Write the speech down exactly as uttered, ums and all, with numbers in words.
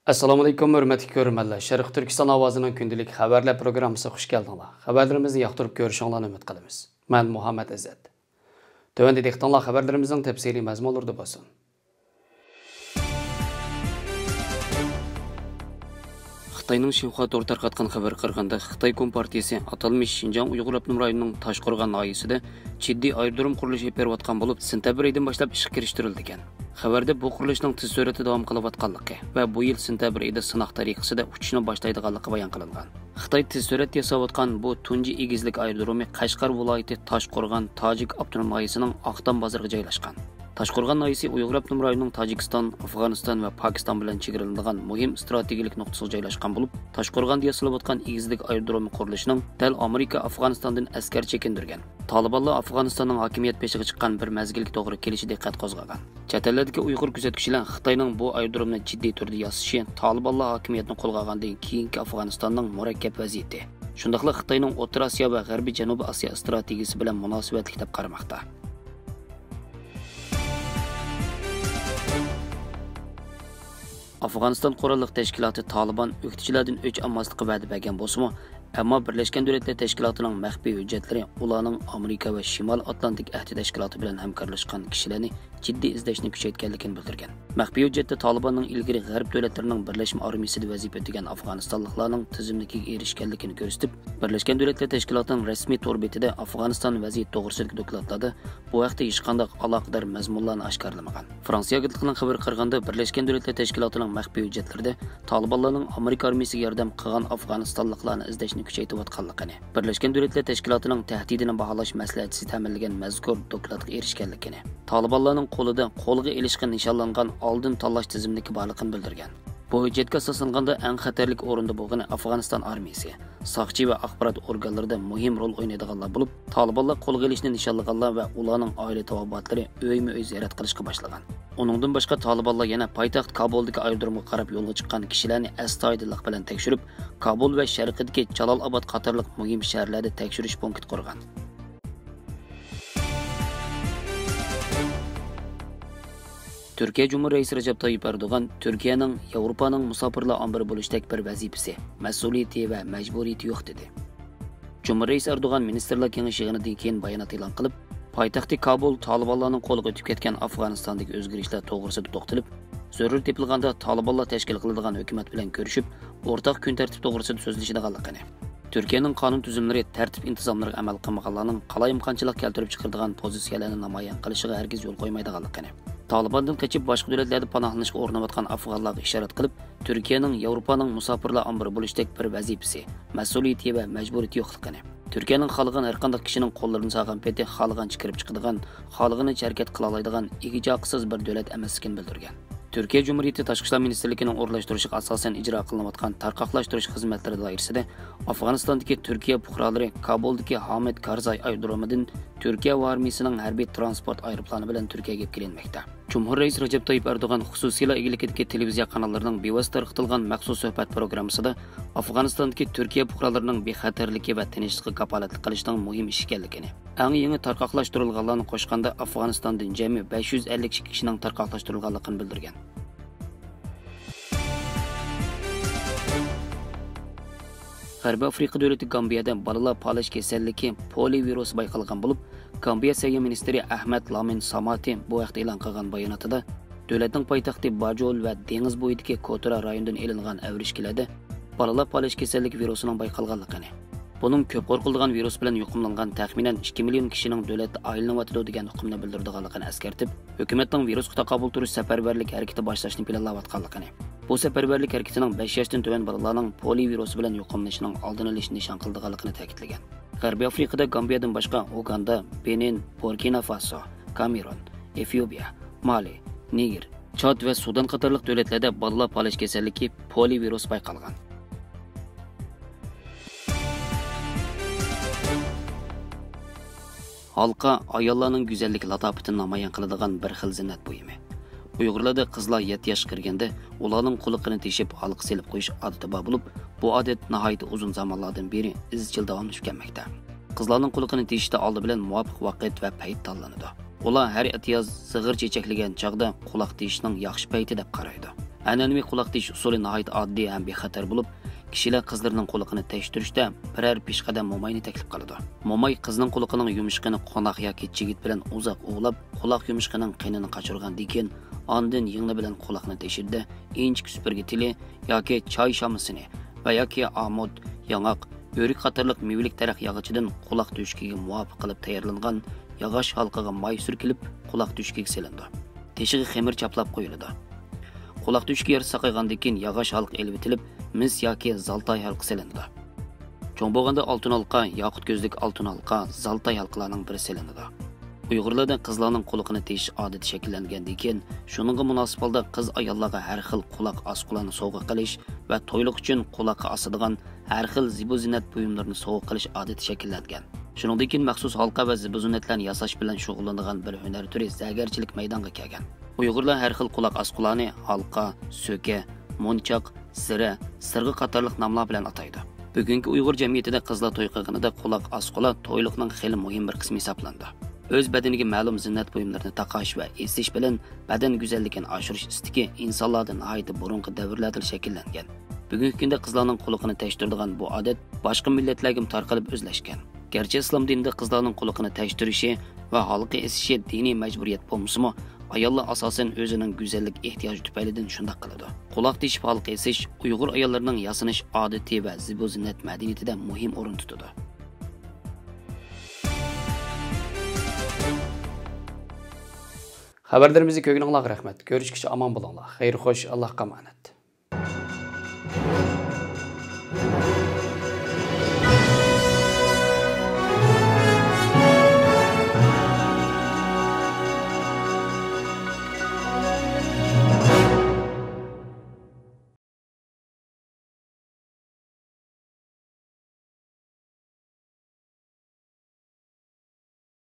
ئەسسالامۇئەلەيكۇم، ھۆرمەتلىك كۆرۈرمەنلەر. شەرقىي تۈركىستان ئاۋازىنىڭ كۈندىلىك خەۋەرلەر پروگراممىسىغا خۇش كەلدىڭلار. خەۋەرلىرىمىزنى ياقتۇرۇپ كۆرۈشۈڭلارنى ئۈمىد قىلىمىز. مەن مۇھەممەد ئىززەت. تۆۋەندە دىققىتىڭلار خەۋەرلىرىمىزنىڭ تەپسىلىي مەزمۇنلىرىدا بولسۇن. خىتاينىڭ شىنخۇا تورى تارقاتقان خەۋەرگە قارىغاندا، خىتاي كومپارتىيىسى ئاتالمىش شىنجاڭ ئۇيغۇر ئاپتونوم رايونىنىڭ تاشقورغان ناھىيەسىدە جىددىي ئايرودروم قۇرۇلۇشى ئېلىپ بېرىۋاتقان بولۇپ، سېنتەبىر ئېيىدىن باشلاپ ئىشقا كىرىشتۈرۈلىدىكەن. خەۋەردە بۇ قۇرۇلۇشنىڭ تېز سۈرئەتتە داۋام قىلىۋاتقانلىقى ۋە بۇ يىل سېنتەبىر ئېيىدا سىناق تەرىقىسىدە ئۇچۇشنى باشلايدىغانلىقى بايان قىلىنغان. خىتاي تېز سۈرئەتتە ياساۋاتقان بۇ تۇنجى ئېگىزلىك ئايرودرومى قەشقەر ۋىلايىتى تاشقورغان تاجىك ئاپتونوم ناھىيەسىنىڭ ئاقتام بازىرىغا جايلاشقان. تاشقورغان ناھىيەسى ئۇيغۇر ئاپتونوم رايونىنىڭ تاجىكىستان، ئافغانىستان ۋە پاكىستان بىلەن چېگرىلىنىدىغان مۇھىم ئىستراتېگىيەلىك نۇقتىسىغا جايلاشقان بولۇپ، تاشقورغاندا ياسىلىۋاتقان ئېگىزلىك ئايرودرومى قۇرۇلۇشىنىڭ دەل ئامېرىكا ئافغانىستاندىن ئەسكەر چېكىندۈرگەن، تالىبانلار ئافغانىستاننىڭ ھاكىمىيەت بېشىغا چىققان بىر مەزگىلگە توغرا كېلىشى دىققەت قوزغىغان. چەت ئەللەردىكى ئۇيغۇر كۆزەتكۈچىلەر خىتاينىڭ بۇ ئايرودرومنى جىددىي تۈردە ياسىشى تالىبانلار ھاكىمىيەتنى قولغا ئالغاندىن كېيىنكى ئافغانىستاننىڭ مۇرەككەپ ۋەزىيىتى، شۇنداقلا خىتاينىڭ ئوتتۇرا ئاسىيا ۋە غەربىي جەنۇبىي ئاسىيا ئىستراتېگىيىسى بىلەن مۇناسىۋەتلىك دەپ قارىماقتا. ئافغانىستان قوراللىق تەشكىلاتى تالىبان ئۆكتىچىلەردىن ئۆچ ئالماسلىققا ۋەدە بەرگەن بولسىمۇ، ئەمما بىرلەشكەن دۆلەتلەر تەشكىلاتىنىڭ مەخپىي ھۆججەتلىرى ئۇلارنىڭ ئامېرىكا ۋە شىمالىي ئاتلانتىك ئەھدى تەشكىلاتى بىلەن ھەمكارلاشقان كىشىلەرنى جىددىي ئىزدەشنى كۈچەيتكەنلىكىنى بىلدۈرگەن. مەخپىي ھۆججەتتە تالىباننىڭ ئىلگىرى غەرب دۆلەتلىرىنىڭ بىرلەشمە ئارمىيىسىدە ۋەزىپە ئۆتىگەن ئافغانىستانلىقلارنىڭ تىزىملىكىگە ئېرىشكەنلىكىنى كۆرسىتىپ، بىرلەشكەن دۆلەتلەر تەشكىلاتىنىڭ رەسمىي تور بېتىدە ئافغانىستان ۋەزىيىتى توغرىسىدىكى دوكلاتلاردا بۇ ھەقتە ھېچقانداق ئالاقىدار مەزمۇنلارنى ئاشكارىلىمىغان. فرانسىيە ئاگېنتلىقىنىڭ خەۋىرىگە قارىغاندا، بىرلەشكەن دۆلەتلەر تەشكىلاتىنىڭ مەخپىي ھۆججەتلىرىدە تالىبانلارنىڭ ئامېرىكا ئارمىيىسىگە ياردەم قىلغان ئافغانىستانلىقلارنى ئىزدەشنى كۈچەيتىۋاتقانلىقىنى، بىرلەشكەن دۆلەتلەر تەشكىلاتىنىڭ تەھدىتىنى باھالاش مەسلىھەتچىسى تەمىنلىگەن مەزكۇر دوكلاتقا ئېرىشكەنلىكىنى، تالىبانلارنىڭ قولىدا قولغا ئېلىشقا نىشانلانغان ئالدىن تاللاش تىزىملىكى بارلىقىنى بىلدۈرگەن. بۇ ھۆججەتكە ئاساسلانغاندا، ئەڭ خەتەرلىك ئورۇندا بولغىنى ئافغانىستان ئارمىيىسى، ساقچى ۋە ئاخبارات ئورگانلىرىدا مۇھىم رول ئوينايدىغانلار بولۇپ، تالىبانلار قولغا ئېلىشنى نىشانلىغانلار ۋە ئۇلارنىڭ ئائىلە تاۋابىئاتلىرى ئۆيمۇ ئۆي زىيارەت قىلىشقا باشلىغان. ئۇنىڭدىن باشقا، تالىبانلار يەنە پايتەخت كابۇلدىكى ئايرودرومغا قاراپ يولغا چىققان كىشىلەرنى ئەستايىدىللىق بىلەن تەكشۈرۈپ، كابۇل ۋە شەرقىدىكى جالال ئاباد قاتارلىق مۇھىم شەھەرلەردە تەكشۈرۈش پونكىتى قۇرغان. تۈركىيە جۇمھۇر رەئىسى رەجەپ تايىپ ئەردوغان تۈركىيەنىڭ ياۋروپانىڭ مۇساپىرلار ئامبىرى بولۇشتەك بىر ۋەزىپىسى، مەسئۇلىيىتى ۋە مەجبۇرىيىتى يوق، دېدى. جۇمھۇر رەئىسى ئەردوغان مىنىستىرلار كېڭىشى يىغىنىدىن كېيىن بايانات ئېلان قىلىپ، پايتەختى كابۇل تالىبانلارنىڭ قولىغا ئۆتۈپ كەتكەن ئافغانىستاندىكى ئۆزگىرىشلەر توغرىسىدا توختىلىپ، زۆرۈر تېپىلغاندا تالىبانلار تەشكىل قىلىدىغان ھۆكۈمەت بىلەن كۆرۈشۈپ، ئورتاق كۈن تەرتىپ توغرىسىدا سۆزلىشىدىغانلىقىنى، تۈركىيەنىڭ قانۇن تۈزۈملىرى، تەرتىپ ئىنتىزاملىرىغا ئەمەل قىلمىغانلارنىڭ قالايمىقانچىلىق كەلتۈرۈپ چىقىرىدىغان پوزىتسىيەلەرنى نامايان قىلىشىغا ھەرگىز يول قويمايدىغانلىقىنى، تالىباندىن قېچىپ باشقا دۆلەتلەردە پاناھلىنىشقا ئورۇنلىۋاتقان ئافغانلارغا ئىشارەت قىلىپ، تۈركىيەنىڭ ياۋروپانىڭ مۇساپىرلار ئامبىرى بولۇشتەك بىر ۋەزىپىسى، مەسئۇلىيىتى ۋە مەجبۇرىيىتى يوقلۇقىنى، تۈركىيەنىڭ خالىغان ھەرقانداق كىشىنىڭ قوللىرىنى سالغان پېتى خالىغانچە كىرىپ چىقىدىغان، خالىغىنىچە ھەرىكەت قىلالايدىغان ئىگە-چاقىسىز بىر دۆلەت ئەمەسلىكىنى بىلدۈرگەن. تۈركىيە جۇمھۇرىيىتى تاشقى ئىشلار مىنىستىرلىكىنىڭ ئورۇنلاشتۇرۇشىغا ئاساسەن ئىجرا قىلىنىۋاتقان تارقاقلاشتۇرۇش خىزمەتلىرى دائىرىسىدە ئافغانىستاندىكى تۈركىيە پۇقرالىرى كابۇلدىكى ھامىد كارزاي ئايرودرومىدىن تۈركىيە ھاۋا ئارمىيىسىنىڭ ھەربىي ترانسپورت ئايروپىلانى بىلەن تۈركىيەگە ئېلىپ كېلىنمەكتە. جۇمھۇر رەئىسى رەجەپ تايىپ ئەردوغان خۇسۇسىيلار ئىگىلىكىدىكى تېلېۋىزىيە قاناللىرىنىڭ بىۋاسىتە تارقىتىلغان مەخسۇس سۆھبەت پروگراممىسىدا ئافغانىستاندىكى تۈركىيە پۇقرالىرىنىڭ بىخەتەرلىكى ۋە تىنچلىقىغا كاپالەتلىك قىلىشنىڭ مۇھىم ئىش ئىكەنلىكىنى، ئەڭ يېڭى تارقاقلاشتۇرۇلغانلارنى قوشقاندا ئافغانىستاندىن جەمئىي بەش يۈز ئەللىك ئىككى كىشىنىڭ تارقاقلاشتۇرۇلغانلىقىنى بىلدۈرگەن. غەربىي ئافرىقا دۆلىتى گامبىيەدە بالىلار پالەچ كېسەللىكى پولى ۋىرۇسى بايقالغان بولۇپ، گامبىيە سەھىيە مىنىستىرى ئەھمەد لامىن ساماتى بۇ ھەقتە ئېلان قىلغان باياناتىدا، دۆلەتنىڭ پايتەختى باجول ۋە دېڭىز بويىدىكى كوترا رايونىدىن ئېلىنغان ئەۋرىشكىلەردە بالىلار پالەچ كېسەللىكى ۋىرۇسىنىڭ بايقالغانلىقىنى، بۇنىڭ كۆپ قورقۇلىدىغان ۋىرۇس بىلەن يۇقۇملانغان تەخمىنەن ئىككى مىليون كىشىنىڭ دۆلەتتە ئايلىنىۋاتىدۇ دېگەن ئۇقۇمنى بىلدۈرىدىغانلىقىنى ئەسكەرتىپ، ھۆكۈمەتنىڭ ۋىرۇسقا تاقابىل تۇرۇش سەپەرۋەرلىك ھەرىكىتى باشلاشنى پىلانلاۋاتقانلىقىنى، بۇ سەپەرۋەرلىك ھەرىكىتىنىڭ بەش ياشتىن تۆۋەن بالىلارنىڭ پولىيو ۋىرۇسى بىلەن يۇقۇملىنىشىنىڭ ئالدىنى ئېلىشنى نىشان قىلىدىغانلىقىنى تەكىتلىگەن. غەربىي ئافرىقىدا گامبىيەدىن باشقا ئوگاندا، بېنىن، بۇركىنا فاسو، كامېرون، ئېفىئوپىيە، مالى، نىگېر، چاد ۋە سۇدان قاتارلىق دۆلەتلەردە بالىلار پالەچ كېسەللىكى پولىيو ۋىرۇسى بايقالغان. ھالقا ئاياللارنىڭ گۈزەللىك لاتاپىتىنى نامايان قىلىدىغان بىر خىل زىننەت بۇيۇمى. ئۇيغۇرلاردا قىزلار يەتتە ياشقا كىرگەندە ئۇلارنىڭ قۇلىقىنى تېشىپ ھالقا سېلىپ قويۇش ئادىتى بار بولۇپ، بۇ ئادەت ناھايىتى ئۇزۇن زامانلاردىن بېرى ئىزچىل داۋاملىشىپ كەلمەكتە. قىزلارنىڭ قۇلىقىنى تېشىشتا ئالدى بىلەن مۇۋاپىق ۋاقىت ۋە پەيت تاللىنىدۇ. ئۇلار ھەر ئەتىياز زىغىر چېچەكلىگەن چاغدا قۇلاق تېشىشنىڭ ياخشى پەيتى دەپ قارايدۇ. ئەنئەنىۋى قۇلاق تېشىش ئۇسۇلى ناھايىتى ئاددىي ھەم بىخەتەر بولۇپ، كىشىلەر قىزلىرىنىڭ قۇلىقىنى تەكشۈرتۈشتە بىرەر پېشقەدەم موماينى تەكلىپ قىلىدۇ. موماي قىزنىڭ قۇلىقىنىڭ يۇمشىقىنى قوناق ياكى چىگىت بىلەن ئۇزاق ئۇۋىلاپ، قۇلاق يۇمشىقىنىڭ قېنىنى قاچۇرغاندىن كېيىن، ئاندىن يىڭنە بىلەن قۇلاقنى تېشىدى. ئىنچىكە سۈپۈرگە تېلى ياكى چاي شامىسىنى ۋە ياكى ئامۇت، ياڭاق، ئۆرۈك قاتارلىق مېۋىلىك دەرەخ ياغىچىدىن قۇلاق تۆشۈكىگە مۇۋاپىق قىلىپ تەييارلانغان ياغاچ ھالقىغا ماي سۈركىلىپ، قۇلاق تۆشۈكىگە سېلىنىدۇ. تېشىغا خېمىر چاپلاپ قويۇلىدۇ. قۇلاق تۆشۈكى يارىسى ساقايغاندىن كېيىن ياغاچ ھالقا ئېلىۋېتىلىپ، مىس ياكى زالتاي ھالقا سېلىنىدۇ. چوڭ بولغاندا ئالتۇن ھالقا، ياقۇت كۆزلۈك ئالتۇن ھالقا، زالتاي ھالقىلارنىڭ بىرى سېلىنىدۇ. ئۇيغۇرلاردا قىزلارنىڭ قۇلىقىنى تېشىش ئادىتى شەكىللەنگەندىن كېيىن، شۇنىڭغا مۇناسىپ ھالدا قىز-ئاياللارغا ھەر خىل قۇلاق ئاسقۇلارنى سوۋغا قىلىش ۋە تويلۇق ئۈچۈن قۇلاققا ئاسىدىغان ھەر خىل زىبۇ-زىننەت بۇيۇملىرىنى سوۋغا قىلىش ئادىتى شەكىللەنگەن. شۇنىڭدىن كېيىن مەخسۇس ھالقا ۋە زىبۇ-زىننەتلەرنى ياساش بىلەن شۇغۇللىنىدىغان بىر ھۈنەر تۈرى زەگەرچىلىك مەيدانغا كەلگەن. ئۇيغۇرلار ھەر خىل قۇلاق ئاسقۇلارنى ھالقا، سۆكە، مونچاق، زىرە، سىرغا قاتارلىق ناملار بىلەن ئاتايدۇ. بۈگۈنكى ئۇيغۇر جەمئىيىتىدە قىزلار توي قىلغىنىدا قۇلاق ئاسقۇلار تويلۇقنىڭ خېلى مۇھىم بىر قىسمى ھېسابلىنىدۇ. ئۆز بەدىنىگە مەلۇم زىننەت بۇيۇملىرىنى تاقاش ۋە ئېسىش بىلەن بەدەن گۈزەللىكىنى ئاشۇرۇش ئىستىكى ئىنسانلاردا ناھايىتى بۇرۇنقى دەۋرلەردىن شەكىللەنگەن. بۈگۈنكى كۈندە قىزلارنىڭ قۇلىقىنى تەكشۈرىدىغان بۇ ئادەت باشقا مىللەتلەرگىمۇ تارقىلىپ ئۆزلەشكەن. گەرچە ئىسلام دىنىدا قىزلارنىڭ قۇلىقىنى تەكشۈرۈشى ۋە ھالقا ئېسىشى دىنىي مەجبۇرىيەت بولمىسىمۇ، ئاياللار ئاساسەن ئۆزىنىڭ گۈزەللىك ئېھتىياجى تۈپەيلىدىن شۇنداق قىلىدۇ. قۇلاق تېشىپ ھالقا ئېسىش ئۇيغۇر ئاياللىرىنىڭ ياسىنىش ئادىتى ۋە زىبۇ-زىننەت مەدەنىيىتىدە مۇھىم ئورۇن تۇتىدۇ. خەۋەرلىرىمىزنى كۆرگىنىڭلارغا رەھمەت. كۆرۈشكىچە ئامان بولۇڭلار. خەير خوش، ئاللاھقا ئامانەت.